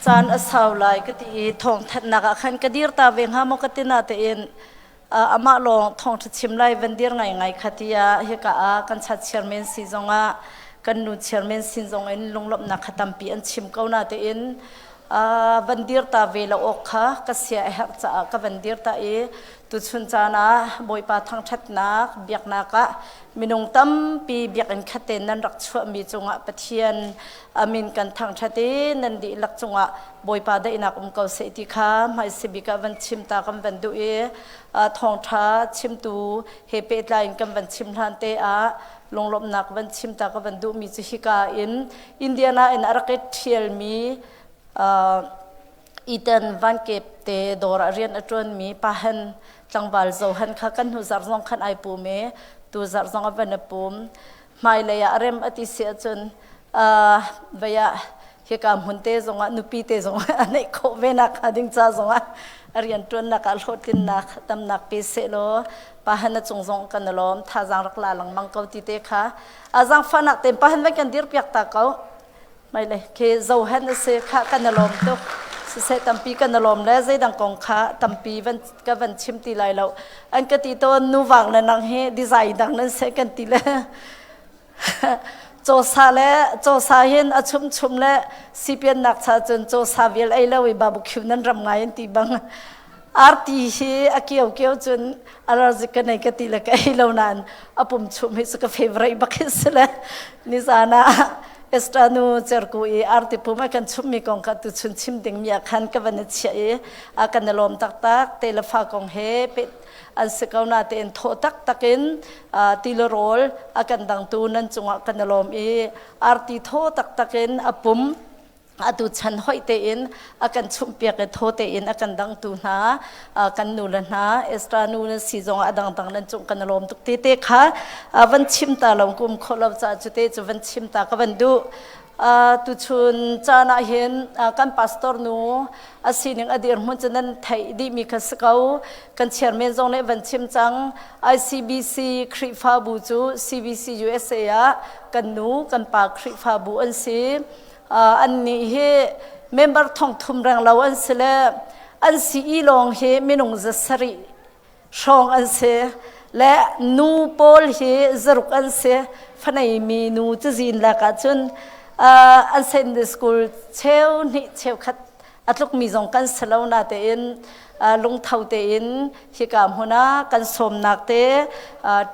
Caan a sau lai ka ti i thawngthanhnak ah khan ka dir ta ve hnga maw ka ti natein amah lawng thawngṭha chim lai van dir ngaingai kha tiah hika ah kan chat chairman si zongah kan nu chairman sin zong in lunglawmhnak kha tampi an chim ko natein van dir ta ve lo awk kha ka sia a herh caah ka van dir ta i tuchun caan ah Bawipa thangṭhatnak biaknak ah minung tampi biakinn khat tein nan rak chuahmi cungah Pathian amin kan thangṭhat i nan dihlak cungah Bawipa daihnak um ko seh ti kha hmaisabik ah van chim ta kan van duh i thawngṭha chimtu he pehtlai in kan van chim hlan te ah lunglawmhnak van chim ta ka van duhmi cu hika in Indiana in a rak i ṭhialmi Ethan Van Kep te dawr ah rian a ṭuanmi Pahan tlangval Johan kha kan hnu zarh zong khan ai pum i tu zarh zong a van i pum. Hmailei ah rem a ti si ahcun vei ah hika hmun te zongah nupi te zong a neih khawh ve nak hnga ding ca zongah a rianṭuannak ah hlawhtlinnak tamnak pe sehlaw pahan a cung zong kan i lawm thazaang rak la lengmang ko ti te kha a zaangfahnak tein pahan van kan dir piak ta ko. Maile khi zohen a si kha kan i lawm tuk. Siseh tampi kan i lawm le zeidang kong kha tampi van ka van chim ti lai lo. An ka ti tawn nuvang le nang hi design dang nan se kan ti le cawsa le cawsa hin a chum chum le sipian nak cha cun cawsa vial ei lo i barbecue nan ram ngai an ti bang arti hi a kio kio cun allergic ka nei ka ti le ka ei lo nain a pum chum hi cu ka favorite bak hi si le nizan ah Esther nu cerku i arti pum a kan chummi kong kha tuchun chim ding mi ah khan ka van i chiah i a kan i lawm taktak te le fa kong he pet an si ko na tein thaw taktak in ti le rawl a kan dangtu nan cungah kan i lawm i arti thaw taktak in a pum atu chan hoih tein a kan chumhpiak i thaw tein a kan dangtu hna kan nu le hna Esther nu na si zong a dangdang nan cung kan lawm tuk te te kha van chim ta lo kum kho lo ca cu te cu van chim ta ka van duh tuchun caan ah hin kan pastor nu a sining a dirhmun cu nan theih dihmi kha si ko kan chairman zong nih van chim cang ICBC Khrihfabu cu CBC USA ah kan nu kan pa Khrihfabu an si Annih hi member 3000 reng lo an si le an CE lawng hi minung 700 hrawng an si le nu pawl hi 600 an si. Fanei mi nu cazin lak ahcun an Sunday school cheu hnih cheu khat a tlukmi zong kan si lo natein lungtho tein hika hmun ah kan sawmnak te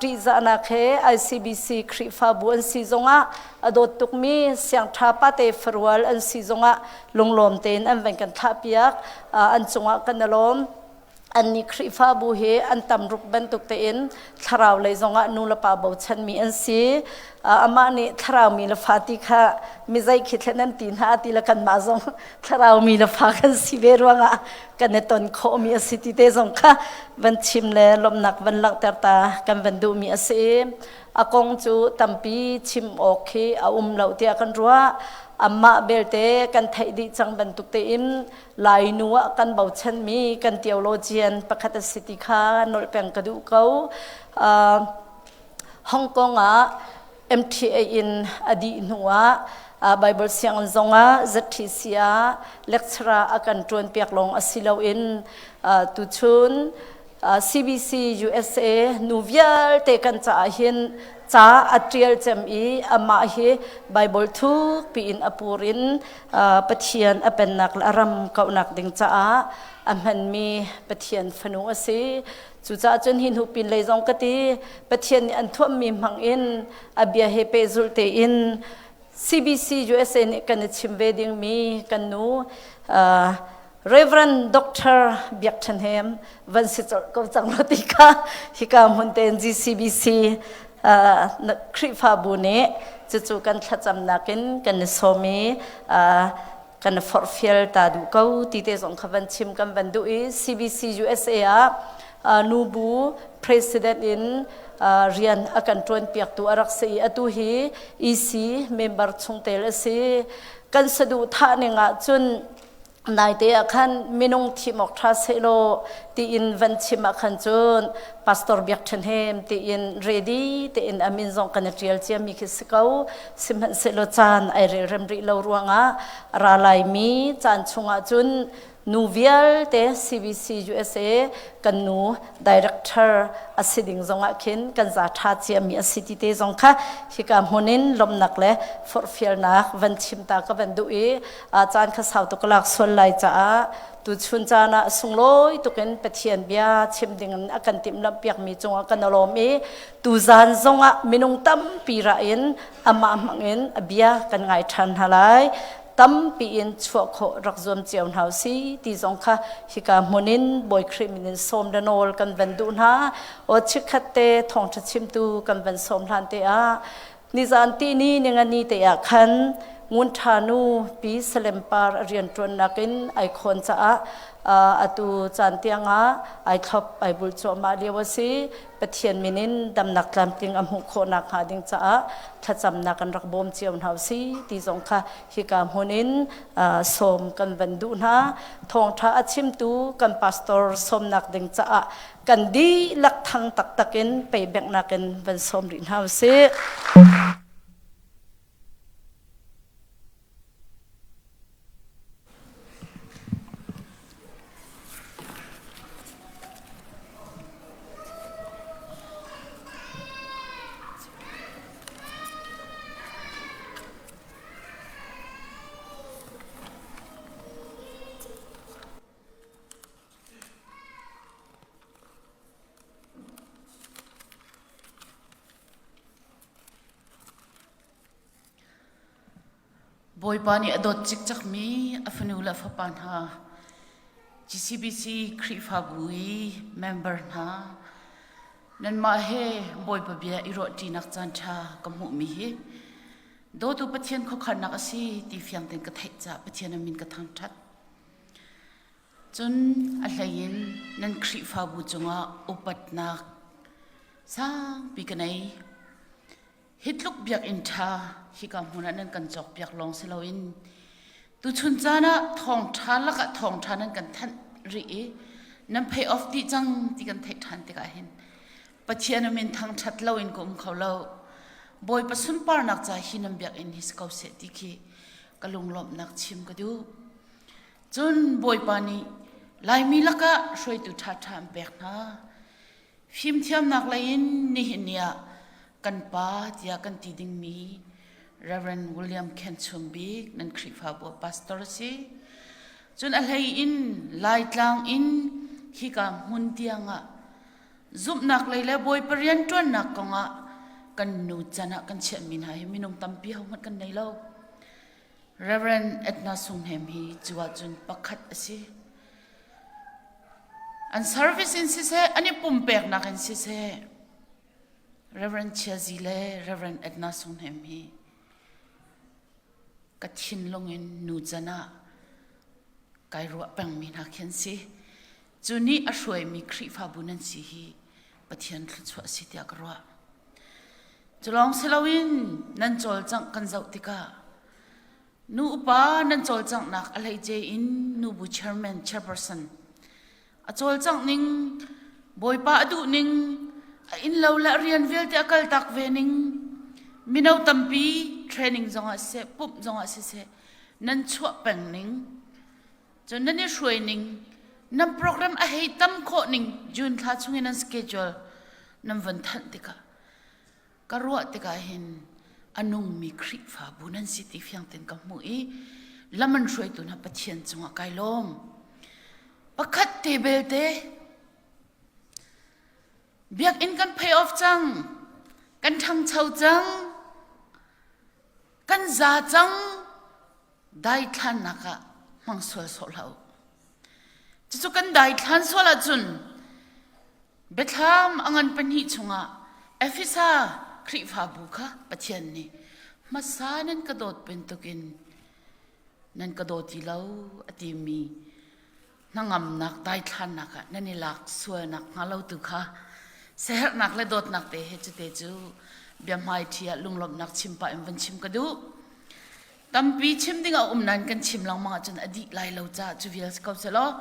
ṭihzahnak he ICBC Khrihfabu an si zongah a dawt tukmi siangṭha pate farual an si zongah lunglawm tein an van kan thlahpiak an cungah kan i lawm. Annih Khrihfabu hi an tam ruk bantuk tein thlarau lei zongah nu le pa bochanmi an si. Amah nih thlarau mi le fa ti kha mi zei khi thlen an ti hna ti le kanmah zong thlarau mi le fa kan si ve ruangah kan i ton khawhmi a si ti te zong kha van chim le lawmhnak van langhter ta kan van duhmi a si. A kong cu tampi chim awk khi a um lo tiah kan ruah. Amah belte kan theih dih cang bantuk tein Lainu ah kan bochanmi kan theologian pakhat a si ti kha nolh peng ka duh ko. Hong Kong ah MTA in a dih hnu ah Bible sianginn zong ah ZTC ah lecturer a kan ṭuan piak lawng a si loin tuchun CBC USA nu vialte kan caah hin ca a ṭial cem i amah hi Bible thuk piin a pur in Pathian a pennak le a ram kauhnak ding caah a hmanmi Pathian fanu a si. Cucaah cun hi hnu pin lei zong ka ti Pathian nih an thuammi hmang in a bia he pehzulh tein CBC USA nih kan i chim ve dingmi kan nu Reverend Dr. Biak Ṭhan Hem van si colh ko cang lo ti kha hika hmun tein GCBC Khrihfabu nih cucu kan thlacamnak in kan i sawm i kan i forhfial ta duh ko ti te zong kha van chim kan van duh i CBC USA ah nubu president in rian a kan ṭuan piaktu a rak si i atu hi EC member chungtel a si. Kan saduhthah ning ah cun Naite ah khan minung thim awk ṭha sehlaw tiin van chim ah khan cun Pastor Biak Ṭhen Hem tiin ready tein a min zong kan i ṭial ciami khi si ko. Sihmanhsehlaw caan ai relrem rih lo ruangah ra laimi caan chungah cun nu vialte CBC USA kan nu director a si ding zongah khin kan za ṭha ciami a si ti te zong kha hika hmun in lawmhnak le forhfialnak van chim ta ka van duh i caan kha sau tuk lak sual lai caah tuchun caan ah sunglawi tukin Pathian bia chim ding in a kan timhlamh piakmi cungah kan lawm i tuzan zongah minung tampi ra in amah hmang in a bia kan ngai ṭhan hna lai tampi in chuah khawh rak zuam cio hna si ti zong kha hika hmun in Bawi Khrih min in sawm le nawl kan van duh hna aw chikkhat te thawngṭha chimtu kan van sawm hlan te ah Nizan tihni ningani te ah khan Ngun Ṭha nu Pi Salem Par a rianṭuannak in ai khawn caah atu caan tiangah ai thlop ai bul cuahmah lio a si. Pathian min in damnak tlamtling a hmuh khawh nakhnga ding caah thlacamnak an rak bawm cio hna si ti zong kha hika hmun in sawm kan van duh hna. Thawngṭha a chimtu kan pastor sawmnak ding caah kan dihlak thang taktak in pei benghnak in van sawm rih hna usih. Bawipa nih a dawt cikcekmi a fanu le a fapa hna, GCBC Khrihfabu i member hna, nanmah he Bawipa bia i ruahṭinak caanṭha ka hmuhmi hi dawtu Pathian khuakhannak a si ti fiang tein ka theih caah Pathian a min ka thangṭhat. Cun a hleiin nan Khrihfabu cungah upatnak sangpi ka nei. Hi tluk biakinn ṭha hika hmun ah nan kan cawkpiak lawng si loin tuchun caan ah thawngṭha lakah thawngṭha nan kan thanh rih i nan pay off dih cang ti kan theih ṭhan tikah hin Pathian a min thangṭhat loin ka um kho lo. Bawipa sunparnak ca hi nan biakinn hi si ko seh ti khi ka lunglawmhnak chim ka duh. Cun Bawipa nih Laimi lakah hruaitu ṭhaṭha an pek hna. Fimthiamnak lei in nihin ni ah kan pa tiah kan ti dingmi Reverend William Khen Chum Bik nan Khrihfabu ah pastor a si. Cun a hlei in Laitlang in hika hmun tiangah zumhnak lei le Bawipa rianṭuannak kongah kan nu can ah kan chiahmi hna hi minung tampi hohmanh kan nei lo. Reverend Edna Sung Hnem hi cu ahcun pakhat a si. An service in siseh, an i pumpeknak in siseh, Reverend Chia Zi le Reverend Edna Sung Hnem hi ka thinlung in nu can ah kai ruah pengmi hna khi an si. Cu nih a hruaimi Khrihfabu nan si hi Pathian thluachuah a si tiah ka ruah. Cu lawng si loin nan cawlcangh kan zoh tikah nu upa nan cawlcanghnak a hleice in nubu chairman chairperson a cawlcangh ning Bawipa a duh ning a innlo le a rian vialte a kaltak ve ning mino tampi training zongah siseh pumh zongah siseh nan chuah peng ning cun nan i hruai ning nan program a hei tam khawh ning June thla chung in nan schedule nan von thanh tikah Ka ruah tikah hin a nungmi Khrihfabu nan si ti fiang tein ka hmuh i lam an hruaitu hna Pathian cungah kai lawm. Pakhat te belte biakinn kan pay off cang, kan ṭhangcho cang, kan za cang, daithlannak ah hmang sual sawh hlah u. Cucu kan daithlan sual ahcun Biathlam a ngan pahnih chungah Efesa Khrihfabu kha Pathian nih hmasa nan ka dawt bantukin nan ka daw ti lo a timi hnangamnak daithlannak ah nan i lak sualnak hnga lo tu kha siaherhnak le dawtnak te he cute cu biahmaiṭhi ah lunglawmhnak chim pah in van chim ka duh. Tampi chim ding a um nain kan chim lengmang ahcun a dih lai lo caah cu vial si ko selaw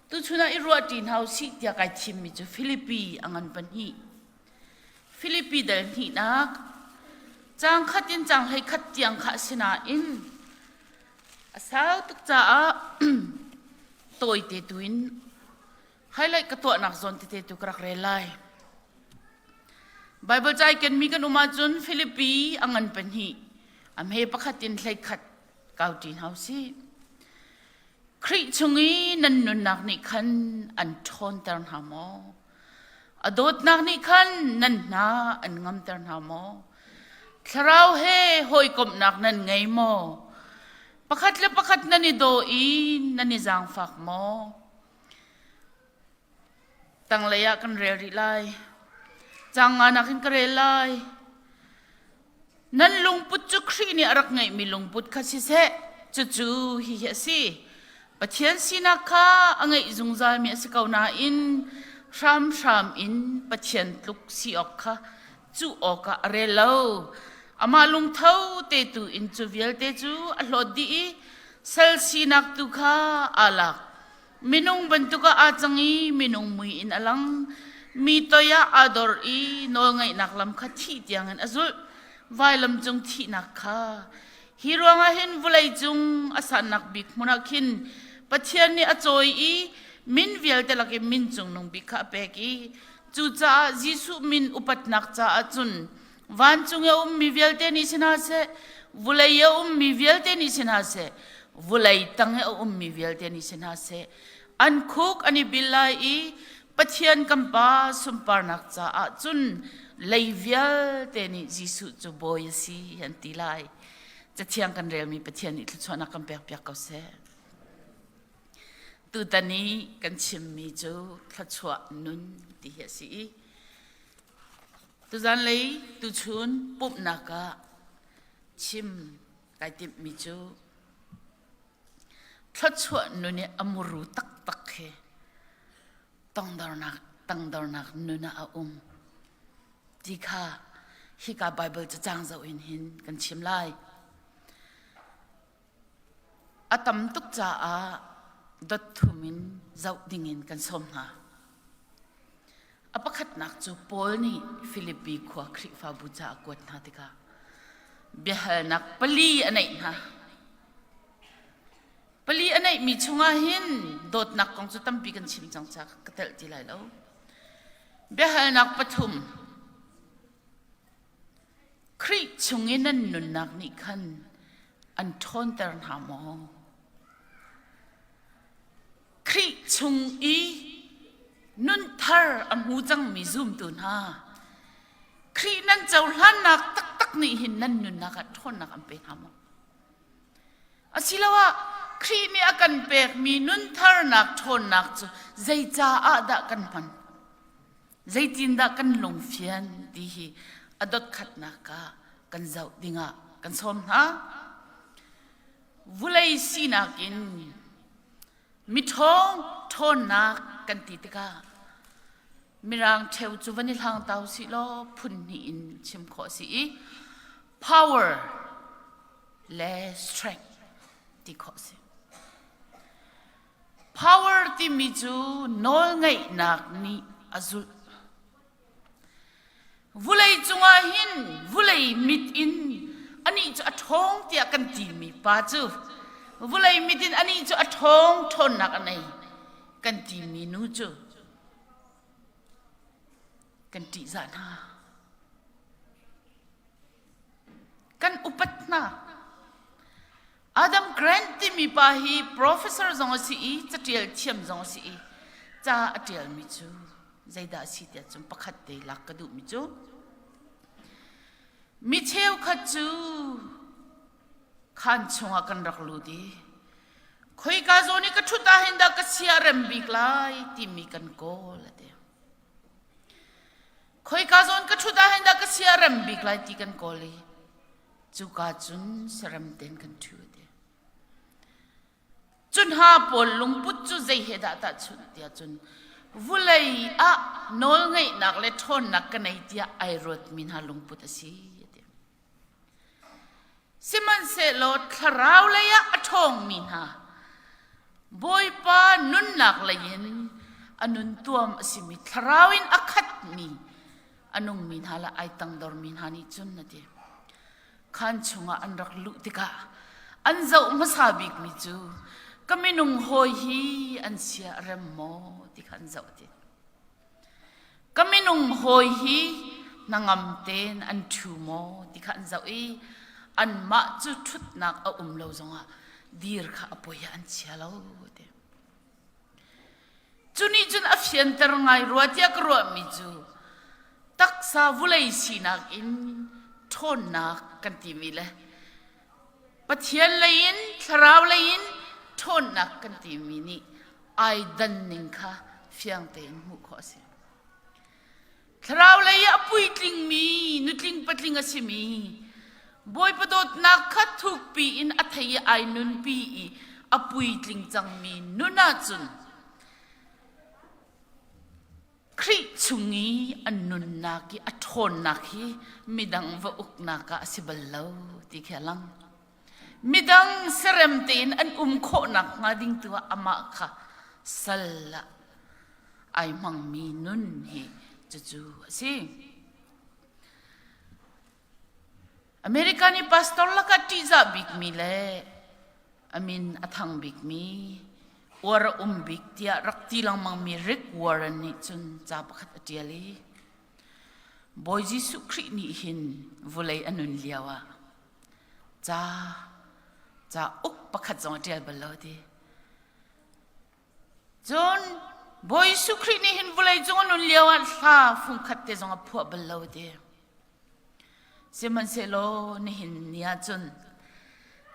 tuchun ah i ruahṭi hna usih tiah kai thimmi cu Filipi a ngan pahnih. Filipi dal hnihnak caang khat in caang 11 tiang kha a si nain a sau tuk caah tawite tu in highlight ka tuahnak zawn tete tu ka rak rel lai. Bible cai kenmi kan um ahcun Filipi a ngan pahnih a hme pakhat in 11 kau ṭi hna usih. Khrih chung i nan nunnak nih khan an ṭhawnter hna maw? A dawtnak nih khan nan hna an ngamter hna maw? Thlarau he hawikomhnak nan ngei maw? Pakhat le pakhat nan i daw i nan i zaangfak maw? Tanglei ah kan rel rih lai. Caang nganak in ka rel lai. Nan lungput cu Khrih nih a rak ngeihmi lungput kha siseh, cucu hihi a si. Pathian sinak kha a ngeih zungzalmi a si ko nain hramhram in Pathian tluk si awk kha cuh awkah a rel lo. Amah lungtho te tu in cu vialte cu a hlawt dih i sal sinak tu kha aa lak. Minung bantuk ah aa cang i minung mui in a lang. Mi toi ah aa dor i nawlngaihnak lam kha thih tiangin a zulh. Vailam cung thihnak kha. Hi ruangah hin vawlei cung a sannak bik hmun ah khin Pathian nih a cawi i min vialte lak i min cungnung bik kha a pek i cucaah Jesuh min upatnak caah cun vancung i a ummi vialte nih si hna seh, vulei i a ummi vialte nih si hna seh, vulei tang i a ummi vialte nih si hna seh, an khuk an i bil lai i Pathian kan Pa sunparnak caah cun lei vialte nih Jesuh cu Bawi a si an ti lai. Cathiang kan relmi Pathian nih thluachuahnak kan pekpiak ko seh. Tutan i kan chimmi cu thluachuah nun ti hi a si i Tuzanlei tuchun pumhnak ah chim kai timhmi cu thluachuah nun i a muru taktak khi tangdornak tangdornak nun ah a um ti kha hika Bible cacang zoh in hin kan chim lai. A tam tuk caah dot thum in zoh dingin kan sawm hna. A pakhatnak cu Paul nih Filipi khua Khrihfabu ca a kuat hna tikah biahalnak pali a neih hna. Pali a neihmi chungah hin dawtnak kong cu tampi kan chim cang caah ka telh ti lai lo. Biahalnak pathum Khrih chung i nan nunnak nih khan an ṭhawnter hna maw? Khrih chung i nunthar a hmu cangmi zumtu hna, Khrih nan cohlannak taktak nih hin nan nunnak ah ṭhawnnak an pe hna maw? Asiloah Khrih nih a kan pekmi nuntharnak ṭhawnnak cu zeicaah dah kan hman? Zeitindah kan lungfian ti hi a dotkhatnak ah kan zoh dingah kan sawm hna. Vulei sinak in miṭhawng ṭhawnnak kan ti tikah Mirang ṭheu cu van i hlang tau sih law phun hnih in chim khawh a si i power le strength ti khawh a si. Power timi cu nawlngeihnak nih a zulh. Vulei cungah hin vulei mit in anih cu a ṭhawng tiah kan timi pa cu vulei mit in anih cu a ṭhawng ṭhawnnak a nei kan timi nu cu kan ṭihzah hna. Kan upat hna. Adam Grant timi pa hi professor zong a si i caṭial thiam zong a si i ca a ṭialmi cu zeidah a si tiah cun pakhat te lak ka duhmi cu mi cheukhat cu khaan chungah kan rak lut i khoika zawn i ka ṭhut ah hin dah ka sia rem bik lai timi kan kawl a ti. Khoika zawn ka ṭhut ah hin dah ka sia rem bik lai ti kan kawl i Cuka cun saram ten kan ṭhu a ti. Cu hna pawl lungput cu zei he dah tahchunh tiah cun vulei ah nawlngeihnak le ṭhawnnak ka nei tiah ai ruatmi hna lungput a si a ti. Sihmanhsehlaw thlarau lei ah a ṭhawngmi hna Bawipa nunnak lei in a nun tuam a simi thlarau in a khatmi a nungmi hna le ai tangdormi hna nih cun a ti. Khaan chungah an rak luh tikah an zoh hmasa bikmi cu ka minung hawi hi an sia a rem maw ti kha an zoh ti. Ka minung hawi hi hnangam tein an ṭhu maw ti kha an zoh i anmah cu ṭhutnak a um lo zongah dir kha a poi ah an chia lo ti. Cu nih cun a fianter ngai rua tiah ka ruahmi cu taksa vulei sinak in ṭhawnnak kan timi le Pathian lei in thlarau lei in ṭhawnnak kan timi nih ai dan ning kha fiang tein hmuh khawh a si. Thlarau lei ah a puitlingmi nutling patling a simi Bawipa dawtnak kha thukpi in a thei i ai nunpi i a puitling cangmi nun ahcun Khrih chung i an nunnak i a ṭhawnnak hi midang va uknak ah a si bal lo ti khi a lang. Midang serem tein an um khawhnak hnga ding tu ah amah kha sal ah ai hmangmi nun hi cucu a si. American i pastor lakah ṭihzah bikmi le a min a thang bikmi uar a um bik tiah rak ti lengmangmi Rick Warren nih cun ca pakhat a ṭial i Bawi Jesuh Khrih nih hin vulei a nun lio ah ca ca uk pakhat zong a ṭial bal lo ti. Cun Bawi Jesuh Khrih nih hin vawlei cung a nun lio ah hla fungkhat te zong a phuah bal lo ti. Sihmanhsehlaw nihin ni ah cun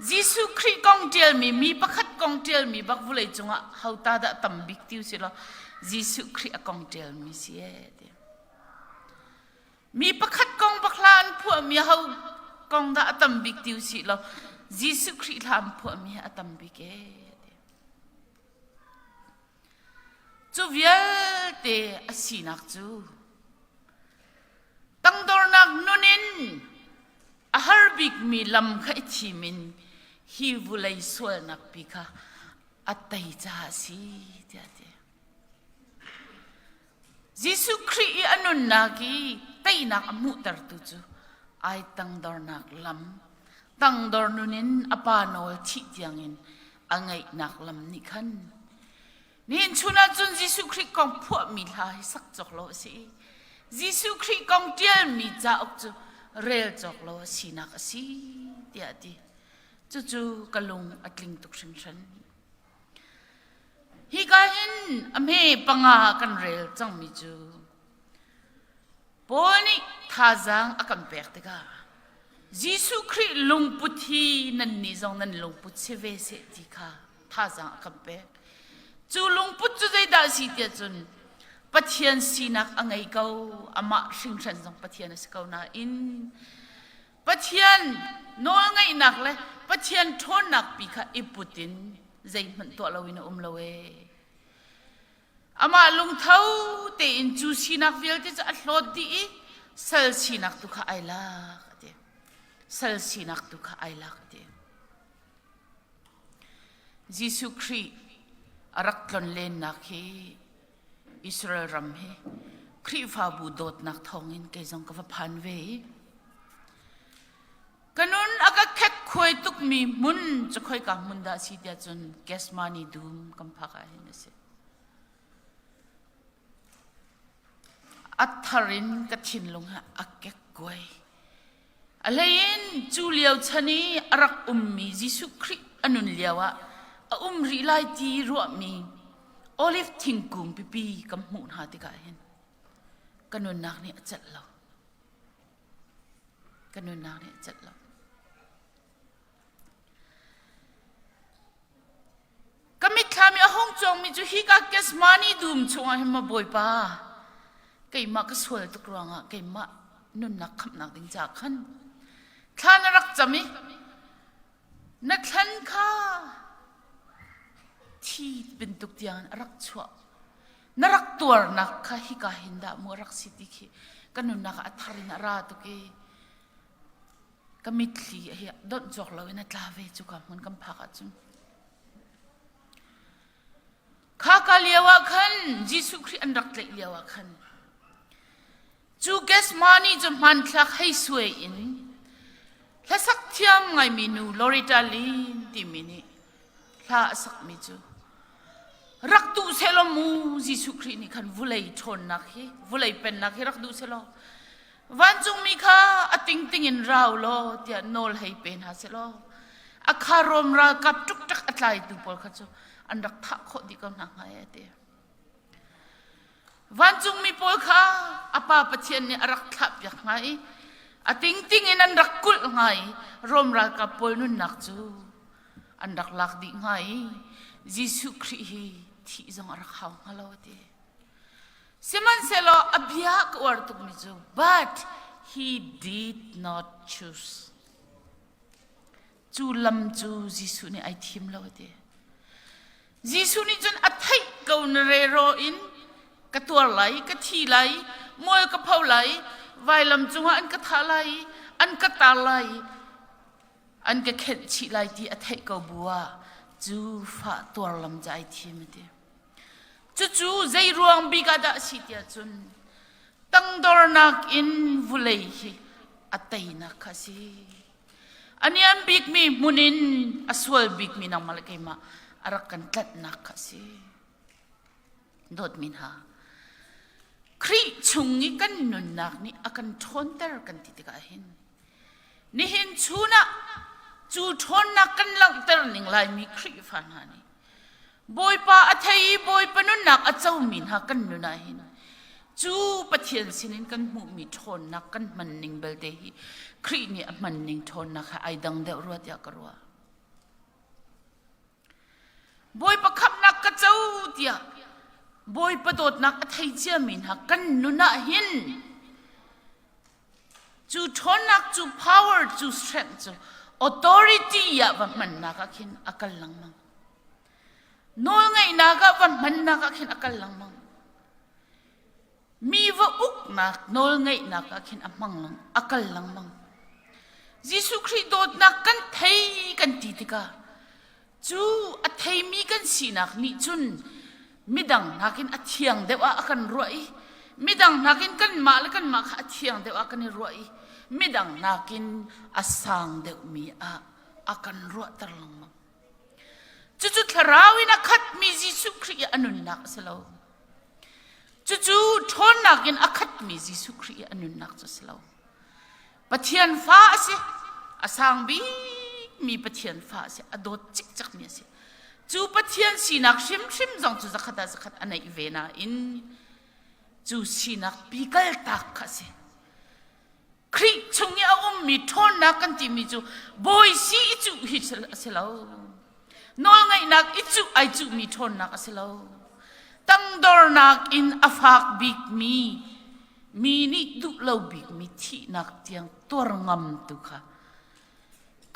Jesuh Khrih kong ṭialmi mi pakhat kong ṭialmi bak vawlei cungah hota dah tam bik ti usih law Jesuh Khrih a kong ṭialmi si ee ti. Mi pakhat kong bak hla an phuahmi ho kong dah a tam bik ti usih law Jesuh Khrih hla an phuahmi hi a tam bik ee. Cu vialte a sinak cu tangdornak nun in a har bikmi lam kha i thim in hi vulei sualnak pi kha a tei caah a si tiah a ti. Jesuh Khrih i a nunnak i teinak a hmuhtertu cu ai tangdornak lam, tangdor nun in a pa nawl thih tiangin a ngeihnak lam nih khan nihin chun ah cun Jesuh Khrih kong phuahmi hla hi sak cawk lo a si i Jesuh Khrih kong ṭialmi cauk cu rel cawk lo a sinak a si tiah a ti. Cucu ka lung a tling tuk hringhran. Hika hin a hme panga kan rel cangmi cu Paul nih thazaang a kan pek tikah Jesuh Khrih lungput hi nannih zong nan lungput si ve seh ti kha thazaang a kan pek. Cu lungput cu zeidah a si tiah cun Pathian sinak a ngei ko, amah hringhran zong Pathian a si ko nain Pathian nawlngeihnak le Pathian ṭhawnnak pi kha i put in zeihmanh tuah loin a um lo ee. Amah lungtho tein cu sinak vialte cu a hlawt dih i sal sinak tu kha ai lak a ti. Sal sinak tu kha ai lak a ti. Jesuh Khrih a rak tlonlennak hi Israel ram hi Khrihfabu dawtnak thawngin kei zong ka va phan ve i ka nun a ka khekkhuai tukmi hmun cu khoika hmun dah si tiah cun Gethsemane dum kan phak ah hin a si. A thar in ka thinlung ah a kekkuai. A hleiin cu lio chan i a rak ummi Jesuh Khrih a nun lioah a um rih lai ti ruahmi olive thingkung pipi kan hmuh hna tikah hin ka nunnak nih a celh lo. Ka nunnak nih a celh lo. Ka mitthlam i a hung cuangmi cu hika Gethsemane dum chungah hin maw Bawipa, keimah ka sual tuk ruangah keimah nunnak khamhnak ding caah khan thla na rak cam i na thlan kha thi bantuk tiangin a rak chuah. Na rak tuarnak kha hika hin dah mu a rak si ti khi ka nunnak ah a thar in a ra tuk i. Ka mitthli hi donh cawk loin a tla ve cu ka hmun kan phak ahcun. Kha ka lio ah khan Jesuh Khrih an rak tlaih lio ah khan cu Gethsemane cu hmanthlak hei suai in hlasak thiam ngaimi nu Loretta Lynn timi nih hla a sakmi cu rak duh sehlaw mu Jesuh Khrih nih khan vulei ṭhawnnak hi vulei pennak hi rak duh sehlaw vancungmi kha a tingting in rau law tiah nawl hei pe hna sehlaw a kha Rom ralkap ṭukṭak a tlaitu pawl kha cu an rak thah khawh dih ko hna hnga e ti. Vancungmi pawl kha a pa Pathian nih a rak thlahpiak hnga i a tingting in an rak kulh hnga i Rom ralkap pawl nunnak cu an rak lak dih hnga i Jesuh Khrih hi thih zong a rak hau hnga lo a ti. Sihmanhsehlaw a bia ka uar tukmi cu but he did not choose. Cu lam cu Jesuh nih ai thim lo a ti. Jesuh nih cun a theih ko na rero in ka tuar lai, ka thi lai, mual ka pho lai, vailam cungah an ka thah lai, an ka tar lai, an ka khenh chih lai ti a theih ko bu ah cu fah tuar lam cu ai thim a ti. Cucu zei ruang bik ah dah a si tiah cun tangdornak in vulei hi a teinak kha a si. A niam bikmi hmun in a sual bikmi nangmah le keimah a rak kan tlanhnak kha a si. Dawtmi hna, Khrih chung i kan nunnak nih a kan ṭhawnter kan ti tikah hin nihin chun ah cu ṭhawnnak kan langhter ning laimi Khrihfa hna nih Bawipa a thei i Bawipa nunnak a comi hna kan nun ah hin cu Pathian sinin kan hmuhmi ṭhawnnak kan hman ning belte hi Khrih nih a hman ning ṭhawnnak he ai dang deuh rua tiah ka ruah. Bawipa khamhnak ka co tiah Bawipa dawtnak a thei ciami hna kan nun ah hin Cu ṭhawnnak cu power cu strength cu authority ah va hmannak ah khin a kal lengmang. Nawlngeihnak ah va hmannak ah khin a kal lengmang. Mi va uknak nawlngeihnak ah khin a hmang lang, a kal lengmang. Jesuh Khrih dawtnak kan thei kan ti tikah Cu a theimi kan sinak nih cun midang nakin a thiang deuh ah a kan ruah i midang nakin kanmah le kanmah kha a thiang deuh ah kan i ruah i midang nakin a sang deuhmi ah a kan ruahter lengmang. Cucu thlarau in a khatmi Jesuh Khrih i a nunnak a si lo. Cucu ṭhawnnak in a khatmi Jesuh Khrih i a nunnak cu a si lo. Pathian fa a si. A sang bikmi Pathian fa a si. A dawt cikcekmi a si. Cu Pathian sinak hrimhrim zong cu zakhat ah zakhat a neih ve nain cu sinak pi kaltak kha a si. Khrih chung i a ummi ṭhawnnak kan timi cu bawi si i cuh hi a si lo. Nawlngaihnak i cuh ai cuhmi ṭhawnnak a si lo. Tangdornak in a fak bikmi mi nih duh lo bikmi thihnak tiang tuar ngam tu kha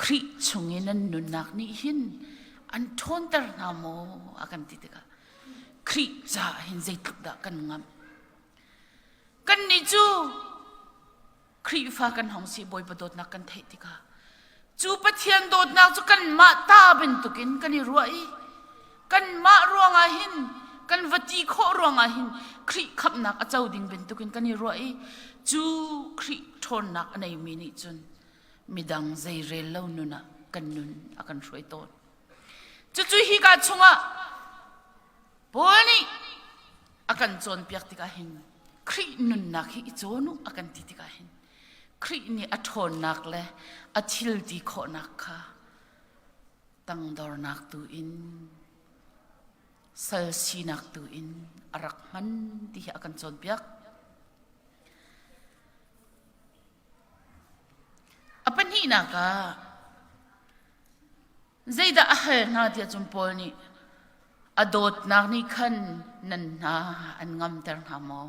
Khrih chung i nan nunnak nih hin an ṭhawnter hna maw a kan ti tikah Khrih caah hin zeitluk dah kan ngamh. Kannih cu Khrihfa kan hong si Bawipa dawtnak kan theih tikah cu Pathian dawtnak cu kanmah ta bantukin kan i ruah i kanmah ruangah hin kan va ti khawh ruangah hin Khrih khamhnak a co ding bantukin kan i ruah i cu Khrih ṭhawnnak a neimi nih cun midang zei rel lo nun ah kan nun a kan hruai tawn. Cucu hika chungah Paul nih a kan cawnpiak tikah hin Khrih nunnak hi i cawn u a kan ti tikah hin Khrih nih a ṭhawnnak le a thil ti khawhnak kha tangdornak tu in sal sinak tu in a rak hman ti hi a kan cawnpiak. A pahnihnak ah Zeidah a hal hna tiah cun Paul nih a dawtnak nih khan nan hna an ngamter hna maw?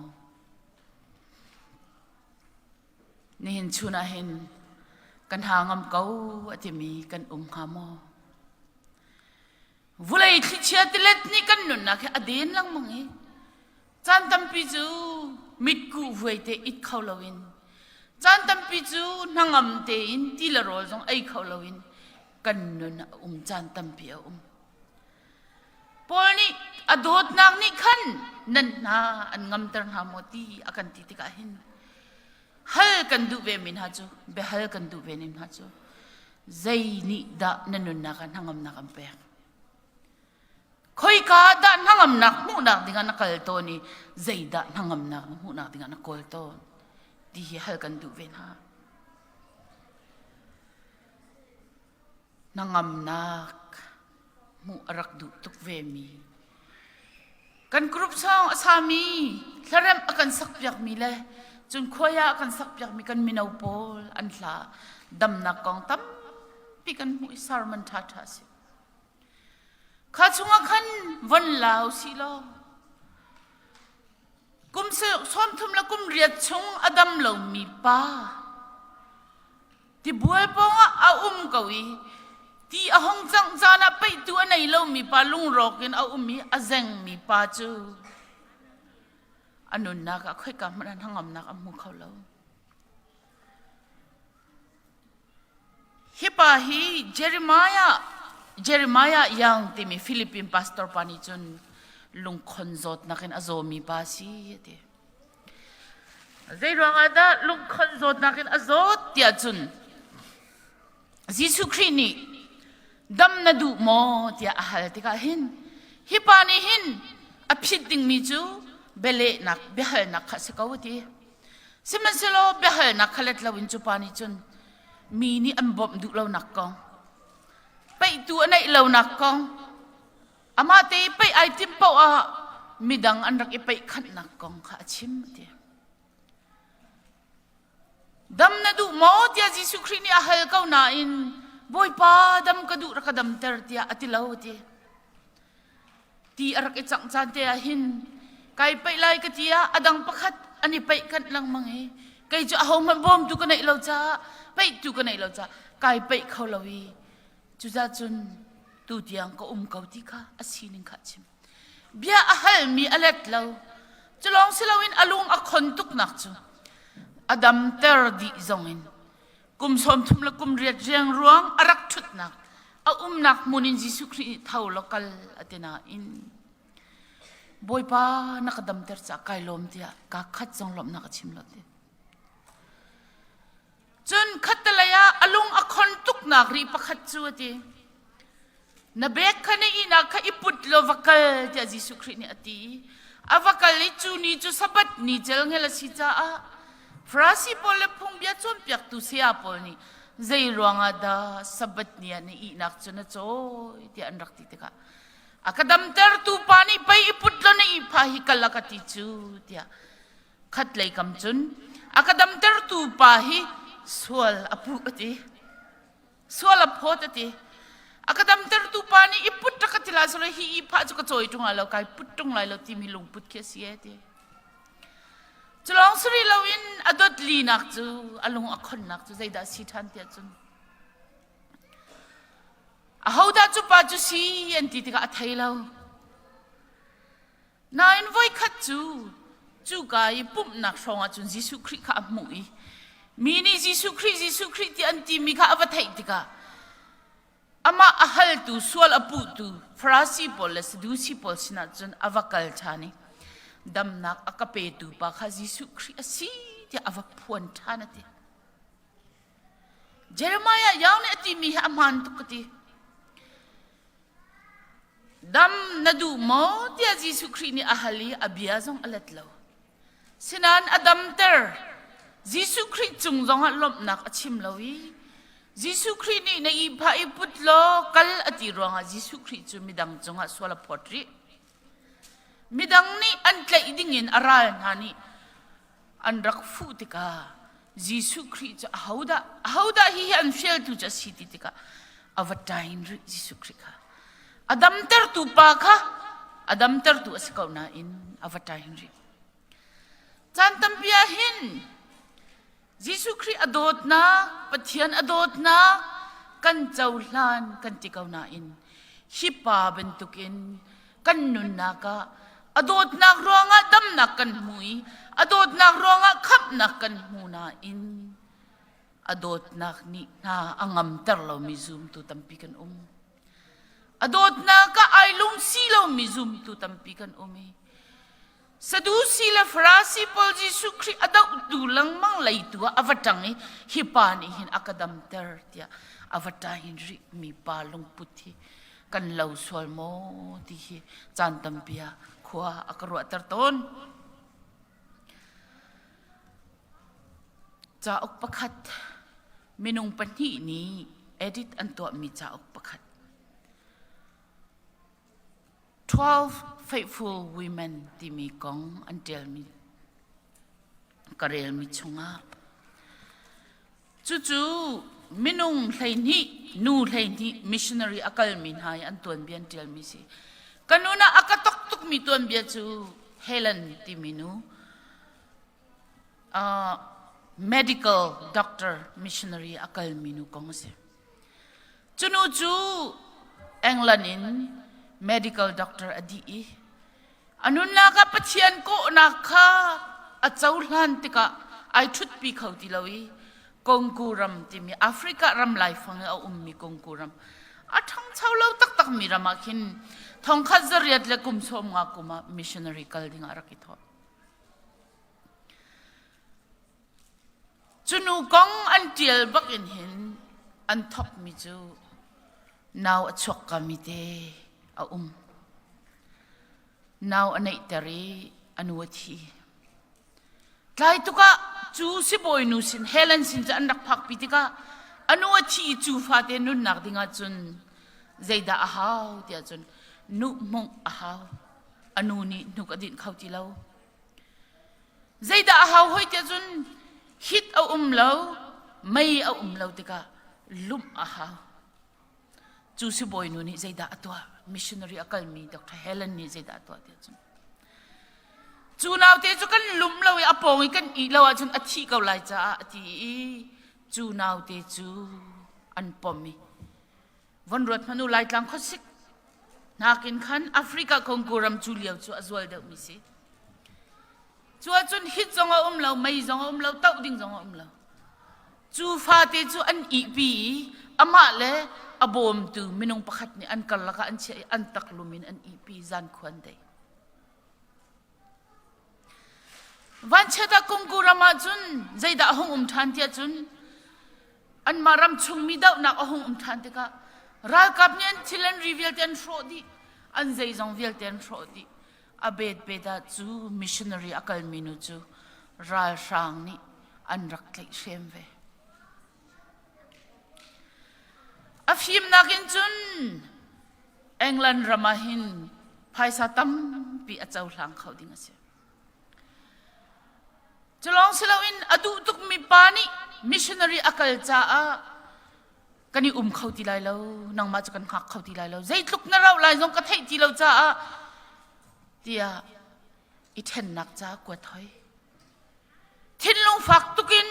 Nihin chun ah hin kan ha ngam ko a timi kan um hnga maw? Vulei thlichia tilet nih kan nunnak hi a den lengmang i caan tampi cu mitkuh vuai te it kho loin. Caan tampi cu hnangam tein ti le rawl zong ei kho loin kan nun a um caan tampi a um. Paul nih a dawtnak nih khan nan hna an ngamter hna maw ti a kan ti tikah hin hal kan duh ve mi hna cu biahal kan duh ve mi hna cu zei nih dah na nunnak ah hnangamnak an pek? Khoika dah hnangamnak hmuhnak dingah na kal tawn i zeidah hnangamnak na hmuhnak dingah na kawl tawn ti hi hal kan duh ve hna. Hnangamnak hmuh a rak duh tuk ve mi kan group song a sami hlaremh a kan sakpiakmi le cun khuai ah a kan sakpiakmi kan mino pawl an hla damnak kong tampi kan hmuh i sermon ṭhaṭha a si. Kha chungah khan von lau si law kum 30 le kum riat chung a dam lomi pa tibual pawngah a um ko i ti a hong cangh caan ah peihtu a nei lomi pa lungrawk in a um i a zengmi pa cu a nunnak ah khoika hmanh ah hnangamnak a hmu kho lo. Hi pa hi Jeremiah Jeremiah Young timi Philippine pastor pa nih cun lungkhon zawtnak in a zawmi pa a si a ti. Zei ruangah dah lungkhon zawtnak in a zawt tiah cun Jesuh Khrih nih dam na duh maw tiah a hal tikah hin hi pa nih hin a phit dingmi cu bialehnak biahalnak kha a si ko a ti. Sihmanhsehlaw biahalnak kha let loin cu pa nih cun mi nih an bawmh duh lonak kong, peihtu a neih lonak kong, amah te i peih ai timh paoh ah midang an rak i peih khanhnak kong kha a chim a ti. Dam na duh maw tiah Jesuh Khrih nih a hal ko nain Bawipa dam ka duh rak ka damter tiah a ti lo a ti. Ti a rak i cangh caan te ah hin kai paih lai ka ti ah a dang pakhat an i paih kanh lengmang i kei cu ahohmanh bawmtu ka neih lo caah paihtu ka neih lo caah kai paih kho lo i cucaah cun tu tiang ka um ko ti kha a sining kha a chim. Bia a halmi a let lo. Cu lawng si loin a lung a khon tuknak cu a damter dih zongin kum 30 le kum riat riangruang a rak ṭhutnak a umnak hmun in Jesuh Khrih nih tho law kal a ti nain Bawipa na ka damter caah kai lawm tiah kaa khat zong lawmhnak a chim lo ti. Cun khattelei ah a lung a khon tuknak ri pakhat cu a ti. Na bek kha na ihnak kha i put law va kal tiah Jesuh Khrih nih a ti. A va kal i cu ni cu Sabbath ni celngel a si caah Farasi pawl le phungbia cawnpiaktu saya pawl nih zei ruangah dah Sabbath ni ah na ihnak cu na cawi tiah an rak ti tikah a ka damtertu pa nih pei i put law na ihphah hi kal a ka ti cu tiah khatlei kam cun a ka damtertu pa hi sual a puh a ti. Sual a phawt a ti. A ka damtertu pa nih i put rak ka ti lai sawle hi i phah cu ka cawi ṭung lai lo, kai put ṭung lai lo timi lungput khi a si e ti. Culawng si rih loin a dot linak cu a lung a khonnak cu zeidah si ṭhan tiah cun ahodah cu pa cu si an ti tikah a thei lo. Nain voikhat cu cuka i pumhnak hrawng ah cun Jesuh Khrih kha a hmuh i mi nih Jesuh Khrih, Jesuh Khrih ti an timi kha a va theih tikah amah a haltu, sual a puhtu Farasi pawl le Sadusi pawl sinah cun a va kal ṭhan i damnak a ka petu pa kha Jesuh Khrih a si tiah a va phuan ṭhan a ti. Jeremiah Yau nih a timi hi a hmaan tuk ka ti. Dam na duh maw tiah Jesuh Khrih nih a hal i a bia zong a let lo. Sinain a damter. Jesuh Khrih cung zongah lawmhnak a chim lo i Jesuh Khrih nih na ihphah i put law kal a ti ruangah Jesuh Khrih cu midang cungah sual a phawt rih. Midang nih an tlaih dingin a ral hna nih an rak fuh tikah Jesuh Khrih cu ahodah ahodah hihi an fialtu cu a si ti tikah a va ṭain rih Jesuh Khrih kha a damtertu pa kha a damtertu a si ko nain a va ṭain rih caan tampi ah hin Jesuh Khrih a dawtnak Pathian a dawtnak kan cohlan kan ti ko nain hi pa bantukin kan nunnak ah a dawtnak ruangah damnak kan hmu i. A dawtnak ruangah khamhnak kan hmu nain a dawtnak nih hna a ngamter lomi zumtu tampi kan um. A dawtnak ah ai lungsi lomi zumtu tampi kan um i Sadusi le Farasi pawl Jesuh Khrih a dohtu lengmang leitu ah a va ṭang i hi pa nih hin a ka damter tiah a va ṭahin rih mi pa lungput hi kan lo sual maw ti hi caan tampi ah khua a ka ruahter tawn. Cauk pakhat minung pahnih nih edit an tuahmi cauk pakhat 12 Faithful Women timi kong an ṭialmi ka relmi chungah cucu minung 12 nu 12 missionary a kalmi hna i an tuanbia an ṭialmi si. Ka nun ah a ka tok tukmi tuanbia cu Helen timi nu uh, medical doctor missionary a kalmi nu kong a si. Cu nu cu England in medical doctor a dih i a nunnak ah Pathian kawhnak kha a cohlan tikah ai ṭhutpi kho ti lo i Congo ram timi Africa ram laifang i a ummi Congo ram a ṭhangcho lo taktakmi ram ah khin thongkhat zariat le kum 50 kum ah missionary kal ding ah rak i thawh. Cu nu kong an ṭial bak in hin an thawkmi cu nau a chuakkami te a um. Nau a neihter i a nu a thi. Tlai tuk ah cu sibawinu sin Helen sin cu an rak phakpi tikah a nu a thi i cu fate nunnak ding ahcun zeidah a hau tiah cun nuhmung a hau. A nu nih hnuk a dinh kho ti lo. Zeidah a hau hoi tiah cun hit a um lo, mei a um lo tikah lumh a hau. Cu sibawinu nih zeidah a tuah? Missionary a kalmi Dr. Helen nih zeidah a tuah tiah cun cu naute cu kan lum lo i a pawng i kan ih lo ahcun a thih ko lai caah a ti i cu naute cu an pom i Von ruat hmanh u Laitlang khuasik nakin khan Africa Congo ram cu lio cu a zual deuhmi si. Cu ahcun hit zong a um lo, mei zong a um lo, toh ding zong a um lo. Cu fate cu an ihpi i amah le a bawmtu minung pakhat nih an karlak ah an chiah i an taklum in an ihpi zan khuan dei. Vanchiat ah Kungku ram ah cun zeidah a hung um ṭhan tiah cun anmah ram chungmi dohnak a hung um ṭhan tikah ralkap nih an thil an ri vialte an hrawh dih, an zeizong vialte an hrawh dih. A betbet ah cu missionary a kalmi nu cu ralhrang nih an rak tlaihhrem ve. A fimnak in cun England ram ah hin phaisa tampi a cohlang kho ding a si. Cu lawng si loin a duh tukmi pa nih missionary a kal caah kan i um kho ti lai lo, nangmah cu kan hngak kho ti lai lo, zeitluk na rauh lai zong ka theih ti lo caah tiah i ṭhennak ca kuat hoi. Thinlung fak tukin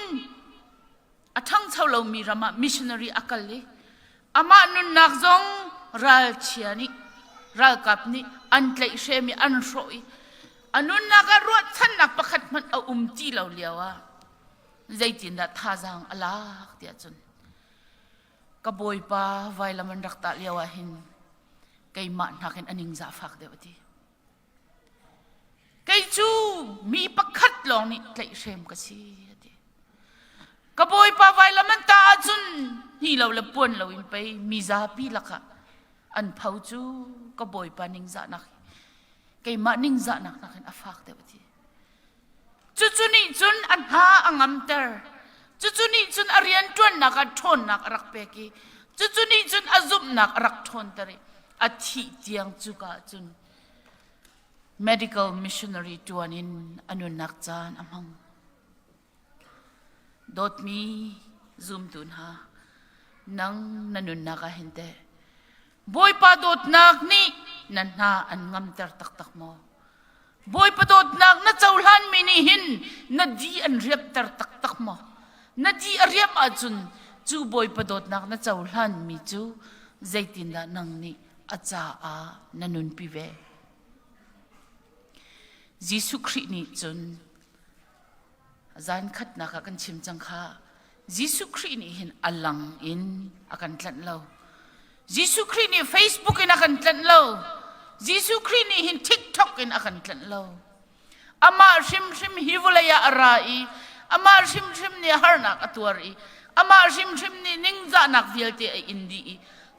a ṭhangcho lomi ram ah missionary a kal i amah nunnak zong ralchia nih ralkap nih an tlaihhrem i an hrawh i a nunnak ah ruahchannak pakhat hmanh a um ti lo lio ah zeitindah thazaang a lak tiah cun ka bawipa vailam an rak tah lio ah hin keimah nakin a ningzah fak deuh a ti. Kei cu mi pakhat lawng nih tlaihhrem ka si a ti. Ka bawipa vailam an tah ahcun hni lo le puan lo in pei mi zapi lakah an pho cu ka bawipa ningzahnak keimah ningzahnak nakin a fak deuh a ti. Cucu nih cun a hna a ngamter. Cucu nih cun a rianṭuannak ah ṭhawnnak a rak pek i cucu nih cun a zumhnak a rak ṭhawnter i a thih tiang cuka ah cun medical missionary ṭuan in a nunnak caan a hmang. Dawtmi zumtu hna, nang na nunnak ah hin teh Bawipa dawtnak nih na hna an ngamter taktak maw? Bawipa dawtnak na cohlanmi nih hin na di an riamhter taktak maw? Na di a riamh ahcun cu Bawipa dawtnak na cohlanmi cu zeitindah nang nih a caah na nunpi ve? Jesuh Khrih nih cun. Zan khatnak ah kan chim cang kha. Jesuh Khrih nih hin a lang in a kan tlanh lo. Jesuh Khrih nih Facebook in a kan tlanh lo. Jesuh Khrih nih hin TikTok in a kan tlanh lo. Amah hrimhrim hi vawlei ah a ra i amah hrimhrim nih harnak a tuar i amah hrimhrim nih ningzahnak vialte a in dih i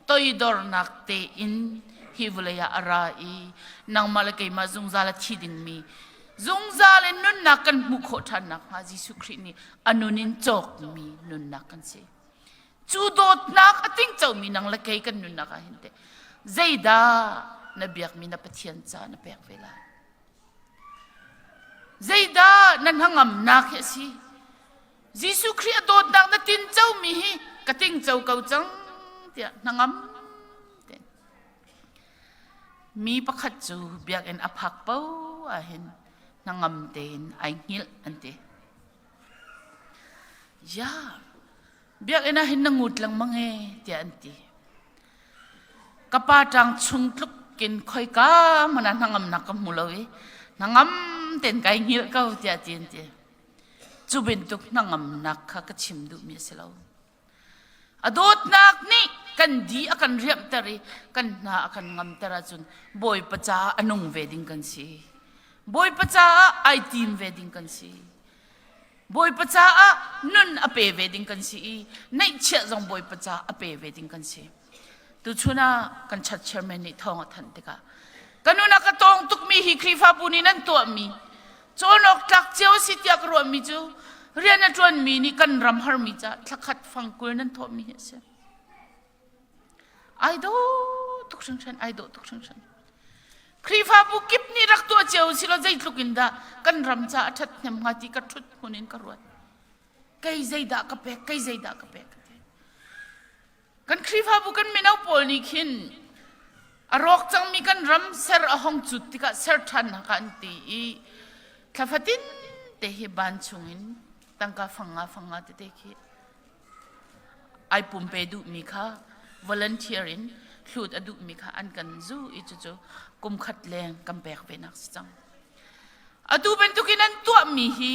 toidornak tein hi vawlei ah a ra i nangmah le keimah zungzal a thi dingmi zungzal in nunnak kan hmuh khawh ṭhan nakhnga Jesuh Khrih nih a nun in cawkmi nunnak kan si. Cu dawtnak a tingcomi nang le kei kan nunnak ah hin teh zeidah na biakmi na Pathian ca na pek ve lai? Zeidah na hnangamnak hi a si? Jesuh Khrih a dawtnak na tincomi hi ka tingco ko cang tiah hnangam te. Mi pakhat cu biakinn a phak paoh ahhin hnangam tein ai hngilh an ti. Ya, biakinn ah hin na ngut lengmang e tiah an ti. Ka pa ṭang chung tluk in khoika hmanh ah hnangamnak ka hmu lo i hnangam tein kai hngilh ko tiah ti an ti. Cu bantuk hnangamnak kha ka chim duhmi a si lo. A dawtnak nih kan di a kan riamhter i kan hna a kan ngamter ahcun Bawipa caah a nung ve ding kan si. Bawipa caah ai tim ve ding kan si. Bawipa caah nun a pe ve ding kan si i neihchiah zong Bawipa caah a pe ve ding kan si. Tuchun ah kan church chairman nih thawng a thanh tikah ka nun a ka tawng tukmi hi Khrihfabu nih nan tuahmi cawn awk tlak cio a si tiah ka ruahmi cu rian a ṭuanmi nih kan ram harmi caah thlakhat fangkul nan thawhmi hi a si. Ai dawh tuk hringhran, ai dawh tuk hringhran. Khrihfabu kip nih rak tuah cio si law zeitluk in dah kan ram ca a ṭhathnem hnga ti ka ṭhut hmun in ka ruat. Kei zeidah ka pek, kei zeidah ka pek. Kan Khrihfabu kan mino pawl nih khin a rawk cangmi kan ram ser a hong cut tikah ser ṭhannak ah an ti i thla fatin te hi ban chungin tangka fang nga fang nga tete khi ai pumpe duhmi kha volunteer in hlut a duhmi kha an kan zu i cucu kum khat leng kan pek ve nak si cang. Atu bantukin an tuahmi hi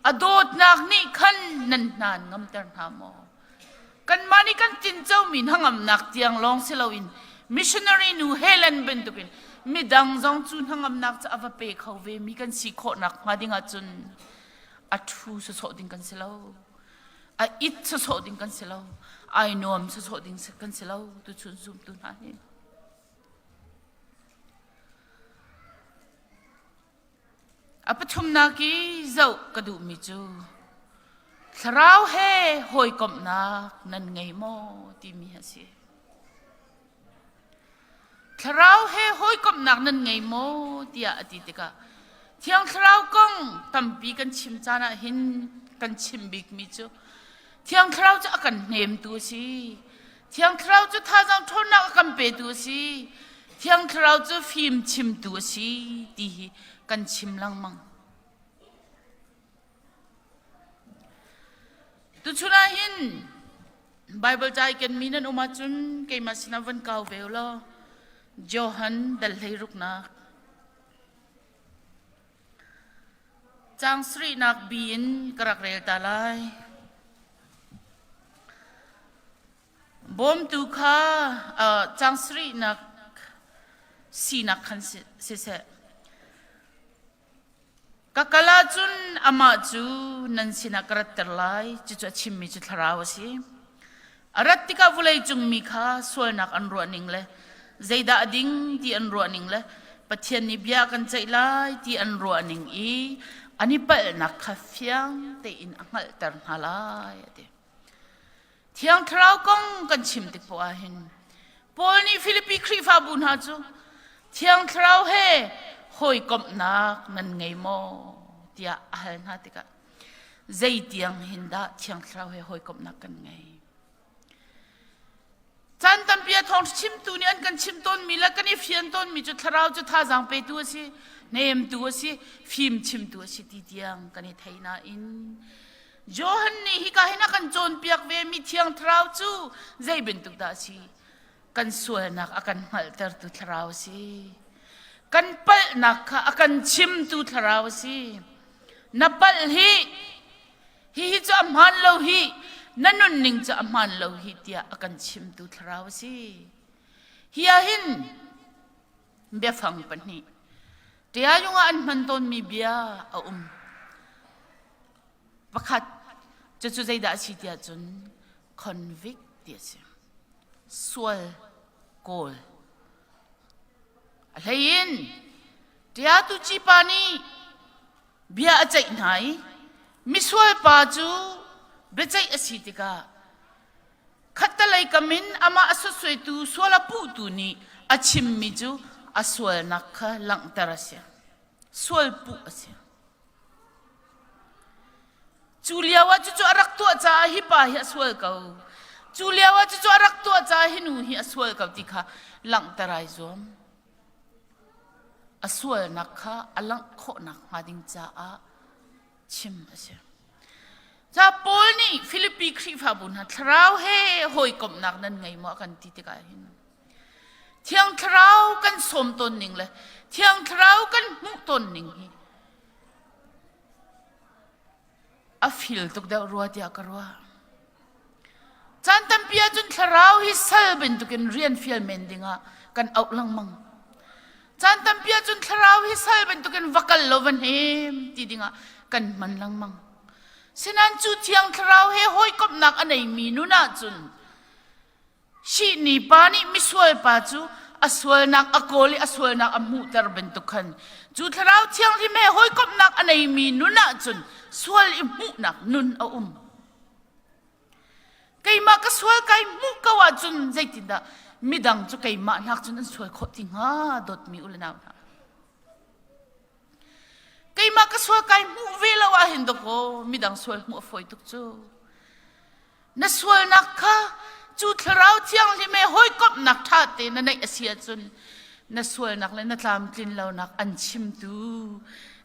a dawtnak nih khan nan hna an ngamter hna maw? Kanmah nih kan tincomi hnangamnak tiang lawng si loin missionary nu Helen bantukin midang zong cu hnangamnak cu a va pe kho ve mi kan si khawhnak hnga ding ahcun a ṭhu sawsawh ding kan si lo. A it sawsawh ding kan si lo. Ai nuam sawsawh ding kan si lo. Tuchun zumtu hna hi. A pathumnak i zoh ka duhmi cu thlarau he hawikomhnak nan ngei maw timi a si. Thlarau he hawikomhnak nan ngei maw tiah a ti tikah Thiang Thlarau kong tampi kan chim caan ah hin kan chim bikmi cu Thiang Thlarau cu a kan hnemtu a si. Thiang Thlarau cu thazaang ṭhawnnak a kan petu a si. Thiang Thlarau cu fim chimtu a si ti hi kan chim lengmang. Tuchun ah hin Baibal ca i kenmi nan um ahcun keimah sinah van kau ve u law Johan dal hleiruknak caang sarihnak bi in ka rak rel ta lai. Bawmtu kha caang sarihnak sinak khan siseh. Ka kal ahcun amah cu nan sinah ka ratter lai, cucu a chimmi cu thlarau a si. A rat tikah vawleicung mi kha sualnak an ruahning le zeidah a ding ti an ruahning le Pathian nih bia a kan ceih lai ti an ruahning i an i palhnak kha fiang tein a hngalhter hna lai, a ti. Thiang Thlarau kong kan chim tik poah ahhin Paul nih Filipi Khrihfabu hna cu Thiang Thlarau he hawikomhnak nan ngei maw tiah a hal hna tikah zeitiang hin dah Thiang Thlarau he hawikomhnak kan ngei? Caan tampi a thawng chimtu nih an kan chim tawnmi le kan i fian tawnmi cu Thlarau cu thazaang petu a si, hnemtu a si, fim chimtu a si ti tiang kan i thei nain Johan nih hika hin a kan cawnpiak ve mi Thiang Thlarau cu zei bantuk dah a si? Kan sualnak a kan hngalhtertu Thlarau a si. Kan palhnak kha a kan chimtu Thlarau a si. Na palh hi! Hihi cu a hmaan lo hi, na nunning cu a hmaan lo hi tiah a kan chimtu thlarau a si. Hi ah hin biafang pahnih Ṭiayung ah an hman tawnmi bia a um. Pakhat cucu zeidah a si tiah cun convict ti a si. Sual kawl. A hlei in ṭiatu cipa nih bia a ceih hna i misual pa cu biaceih a si tikah khattelei kam in amah a sutsuaitu sual a puhtu nih a chimmi cu a sualnak kha langhter a si. Sual puh a si. Cu lio ah cucu a rak tuah caah hi pa hi a sual ko. Cu lio ah cucu a rak tuah caah hi nu hi a sual ko ti kha langhter ai zuam. A sualnak kha a langh khawhnak hnga ding caah chim a si. Ca Paul nih Filipi Khrihfabu hna thlarau he hawikomhnak nan ngei maw a kan ti tikah hin Thiang Thlarau kan sawm tawn ning le Thiang Thlarau kan hmuh tawn ning hi a fil tuk deuh rua tiah ka ruah. Caan tampi ahcun thlarau hi sal bantukin rian fial men dingah kan auh lengmang. Caan tampi ahcun thlarau hi sal bantukin va kal lo va hnem ti dingah kan hman lengmang. Sinan cu thiang thlarau he hawikomhnak a neimi nun ahcun Shihni pa nih misual pa cu a sualnak a kawl i a sualnak a hmuhter bantuk khan cu thlarau thianghlim he hawikomhnak a neimi nun ahcun sual i hmuhnak nun a um. Keimah ka sual kai hmuh ko ahcun zeitindah midang cu keimah hnak cun an sual khawh ti hnga dawtmi u le nau hna. Keimah ka sual kai hmuh ve lo ahhin dawkaw midang sual hmuh a fawi tuk cu. Na sualnak kha cu thlarau thianghlim he hawikomhnak ṭha te na neih a si ahcun na sualnak le na tlamtlin lonak an chimtu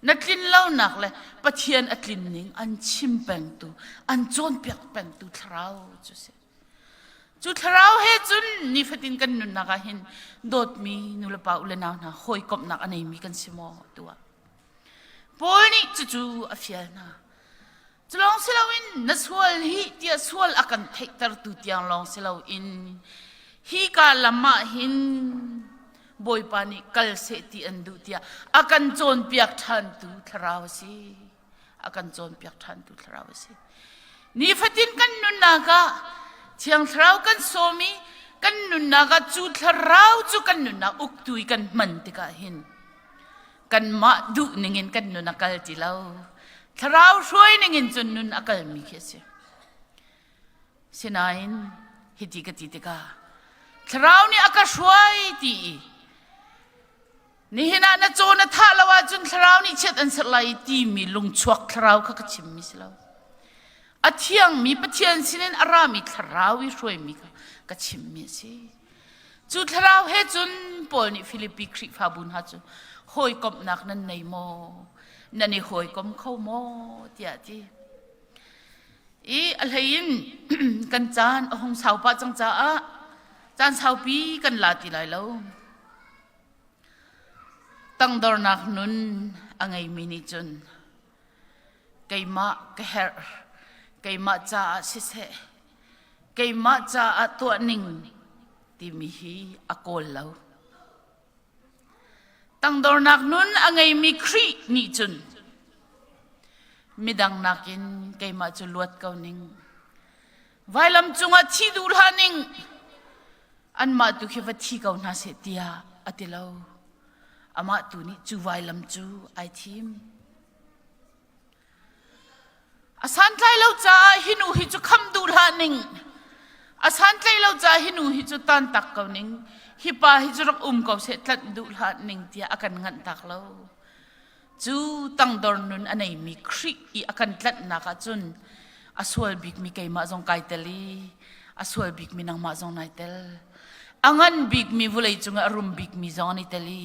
na tlin lonak le Pathian a tlin ning an chim pengtu an cawnpiak pengtu thlarau cu si. Cu thlarau he cun nifatin kan nunnak ah hin dawtmi nulepa u le nau hna hawikomhnak a neimi kan si maw tu ah. Paul nih cucu a fial hna. Culawng si loin na sual hi tiah sual a kan theihtertu tiang lawng si loin hi ka lam ah hin Bawipa nih kal seh ti an duh tiah a kan cawnpiak ṭhantu thlarau a si. A kan cawnpiak ṭhantu thlarau a si. Nifatin kan nunnak ah Thiang Thlarau kan sawm i kan nunnak ah cu thlarau cu kan nunnak uktu i kan hman tikah hin kanmah duh ningin kan nun a kal ti lo thlarau hruai ningin cun nun a kalmi khi a si sinain hiti ka ti tikah thlarau nih a ka hruai ti i nihin ah na caw na thah lo ahcun thlarau nih chiat an serh lai timi lungchuak thlarau kha ka chimmi si lo a thiangmi Pathian sinin a rami thlarau i hruaimi kha ka chimmi a si Cu thlarau he cun Paul nih Filipi Khrihfabu hna cu hawikomhnak nan nei maw? Nan i hawikom kho maw? tiah a ti. I a hlei in kan caan a hung sau pah cang caah caan saupi kan la ti lai lo. Tangdornak nun a ngeimi nih cun keimah ka herh, keimah caah siseh, keimah caah tuah ning timi hi a kawl lo. Tangdornak nun a ngeimi Khrih nih cun midang nakin keimah cu luat ko ning. Vailam cungah thi duh hlah ning. Anmah tu khi va thi ko hna seh tiah a ti lo. Amah tu nih cu vailam cu ai thim. A santlai lo caah hi nu hi cu kham duh hlah ning. A santlaih lo caah hi nu hi cu tantak ko ning. Hi pa hi cu rak um ko seh tlanh duh hlah ning tiah a kan nganh tak lo. Cu tangdor nun a neimi Khrih i a kan tlanhnak ahcun a sual bikmi keimah zong kai tel i a sual bikmi nangmah zong nai tel. A ngan bikmi vulei cungah a rum bikmi zong an i tel i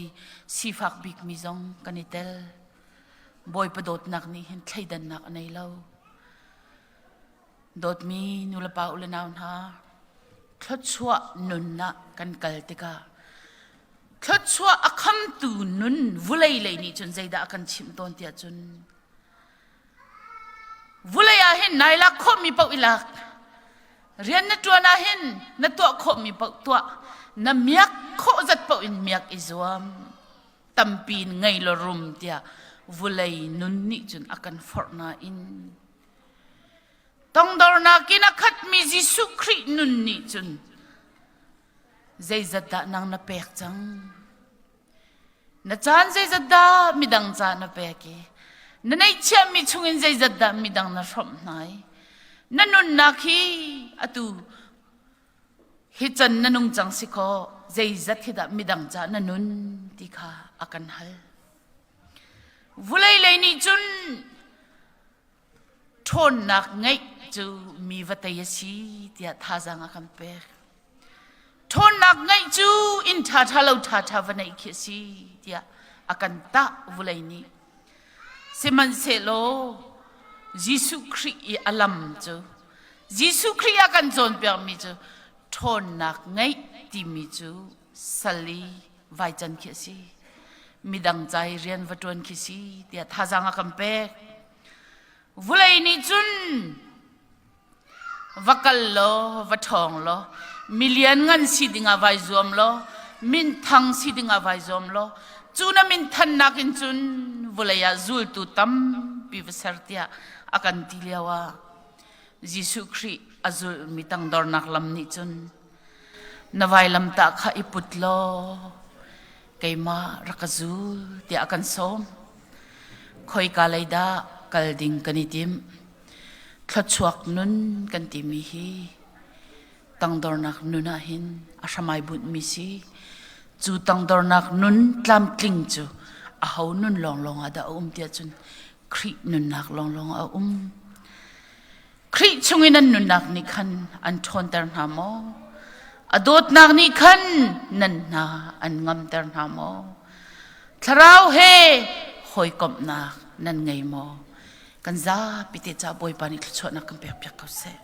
sifak bikmi zong kan i tel. Bawipa dawtnak nih hin thleidannak a nei lo. Dawtmi nulepa u le nau hna, thluachuah nun ah kan kal tikah thluachuah a khamtu nun vulei lei nih cun zeidah a kan chimh tawn tiah cun. Vulei ah hin nai lak khawhmi paoh i lak. Rian na ṭuan ah hin na tuah khawhmi paoh tuah. Na miak khawh zat paoh in miak i zuam. Tampi in ngei law rum tiah vulei nun nih cun a kan forh nain tongdornak in a khatmi Jesuh Khrih nun nih cun zeizat dah nang na pek cang? Na caan zeizat dah midang ca na pek i na neihchiahmi chungin zeizat dah midang na hrawmh hna i na nunnak hi atu hi can na nung cang si kaw zeizat hi dah midang ca na nun ti kha a kan hal. Vulei lei nih cun ṭhawnnak ngeih cu mi va tei a si tiah thazaang a kan pek. Ṭhawnnak ngeih cu inn ṭhaṭha lo ṭhaṭha va neih khi a si tiah a kan tah vulei nih. Sihmanhsehlaw Jesuh Khrih i a lam cu Jesuh Khrih a kan cawnpiakmi cu ṭhawnnak ngeih timi cu sal i vai can khi a si. Midang ca i rian va ṭuan khi si tiah thazaang a kan pek. Vulei nih cun va kal law va ṭhawng law milian ngan si dingah vai zuam law minthang si dingah vai zuam law cu na minthannak in cun vulei ah zultu tampi va ser tiah a kan ti lio ah Jesuh Khrih a zulhmi tangdornak lam nih cun na vailamtah kha i put law keimah rak ka zul tiah a kan sawm. Khoika lei dah kal ding kan i timh? Thluachuak nun kan timi hi tangdornak nun ah hin a hramai bunhmi si. Cu tangdornak nun tlamtling cu aho nun lawnglawng ah dah a um tiah cun Khrih nunnak lawnglawng ah a um. Khrih chungin an nunnak nih khan an ṭhawnter hna maw? A dawtnak nih khan nan hna an ngamter hna maw? Thlarau he hawikomhnak nan ngei maw? Kan zapi te ca Bawipa nih thluachuahnak kan pekpiak ko seh.